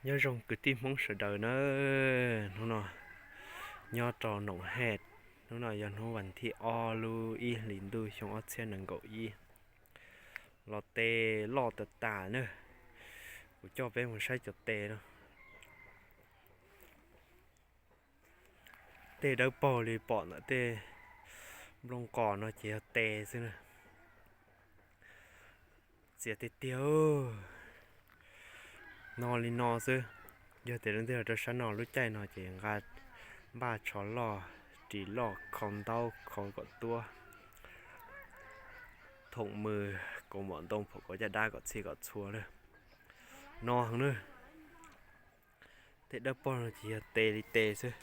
Nyob zoo kwv tij Hmoob sawv daws na, hnub no nyob rau Noom Hej, hnub no yog hnub vas thib ob lub ib hlis ntuj xyoo ob txhiab nees nkaum ib. Los tes loj tas tas na, kuv coj peb mus saib cov tes no. Tej dawb paug li pom ntawm tej nplooj qos no ces yog tes xwb na. Txias tiag tiag, no li no xwb. Yog tias leej twg rau sab no lub caij no ces nqa npaj tsho loj, ris loj, khau ntaub khau kom tuab, thoom mws, kaus mom ntoo, phaum kauv caj dab kom txhij kom txhua lawm. No heev na. Tej dawb paug no ces yog tes li tes xwb.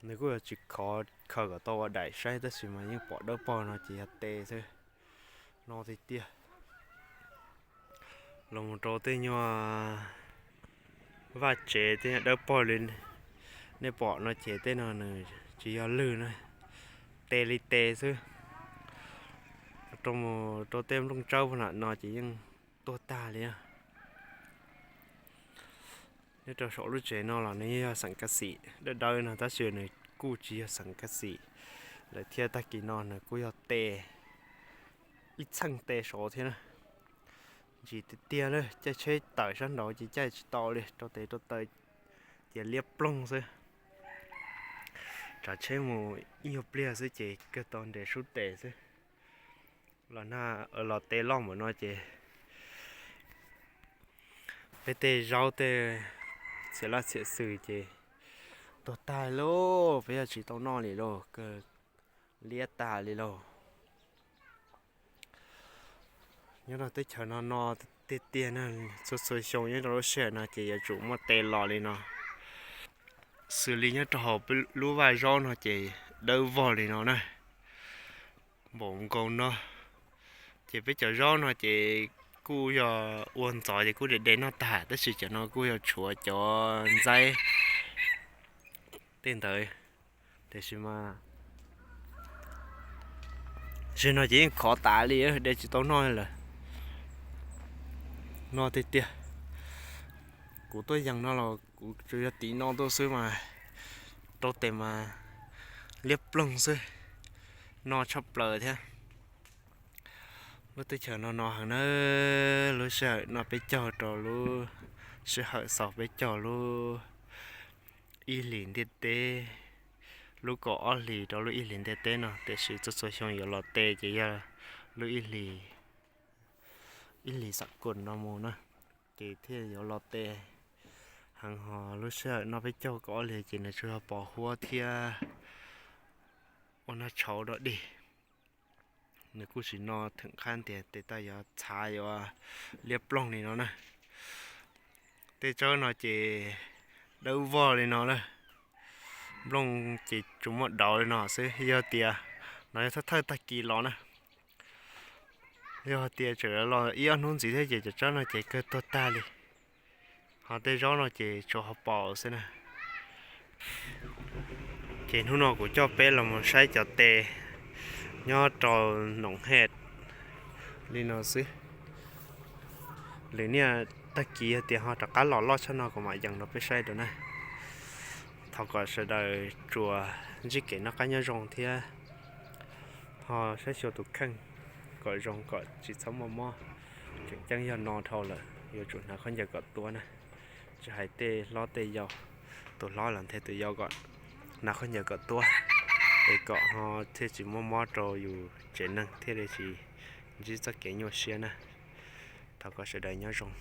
Nws kuj yuav tsis khov khaws kom tau ua daim saib tab sis mas yeej pom dawb paug no ces yog tes xwb. No tiag tiag. Los mus rau tej nyuag vaj tsev tej nyuag dawb paug li nej pom no ces tej no nws tsis yog lwg na, tes li tes xwb. Rau mus rau tej nplooj tsawb puag nram no ces yeej tuag tag li. Nyob rau saum lub tsev no los nws yeej yog xeem kas xim dawb dawb no tab sis nws kuj tsis yog xeem kas xim lawm thiab. Tag kis no nws kuj yog tes, ib txheej tes saud thiab na. Ntsim tiag tiag na, caij tsheb tawm sab nraud ces caij tsis tau li, rau tes rau taw ces liab ploog xwb. Tsav tsheb mus ib nyuag pliag xwb ces kawg tau nres sub tes xwb. Los nag los tes loj npaum no ces peb tej zaub tej txhiam laj txhiam xwm ces tuag tag lauj, peb yog tsis tau noj li lauj, kawg liab tag li lauj. Nyob rau teb chaws no no tiag tiag na, txhua txhua xyoo nyob rau lub sij hawm no ces yuav tsum muaj tes los li no. Xws li nyob rau hauv lub vaj zaub no ces dawb vog li no na, npaum nkaus no. Ces peb cov zaub no ces kuj yog ua ntxov ces kuj de de noj tag tab sis cov no kuj yog tshuav cov ntxaib tej ntawd. Tiam sis mas zaum no ces yeej khov tas li, de tsis tau noj lawm. No tiag tiag, kuv tuaj yees no los kuv tsuas yog tiv no tuaj xwb mas rau tes mas liab ploog xwb, no tshaj plaws thiab. Lub teb chaws no no heev na, lub sij hawm noj peb caug rau lub sij hawm xaus peb caug lub ib hlis ntiaj teb, lub kaum ob hlis rau lub ib hlis ntiaj teb no, tiam sis txhua txhua xyoo yuav los tes ces yog lub ib hlis, ib hlis xam kus no mus na, ces thiaj yuav los tes heev. Ho lub sij hawm noj peb caug kaum ob hlis ces nws tsuas yog pos huab thiab ua noj tshauv dog dig. Nws kuj tsis no theem qab tias tes taw yuav txhav yuav liab ploog li no na. Tej tsawb no ces dawb vog li no lawm, nplooj ces tsuas muaj dauv li no xwb. Yog tias no yog thawj thawj tag kis los na, yog tias tseem los ib ob hnub ntxiv thiab ces cov tsawb no ces kawg tuag tag li. Ho tej zaub no ces tsuas ho paus xwb na. Ces hnub no kuv coj peb los mus saib cov tes nyob rau Noom Hej li no xwb. Lwm niaj tag kis yog tias ho rov qab los loj tshaj no kuv mam yees rau peb saib dua na. Thov kom sawv daws tsuas ntsib kev noj qab nyob zoo thiab ho saib xyuas tus kheej kom zoo kom tsis txhob muaj mob. Tseem ceeb yog no dhau lawm yuav tsum hnav khaub ncaws kom tuab na. Tsis hais tej hlob tej yau, tus hlob los nthe tus yau kom hnav khaub ncaws kom tuab, es kom ho thiaj tsis muaj mob rau yus tsev neeg thiaj li tsis ntsib txoj kev nyuaj siab na. Thov kom sawv daws nyob zoo.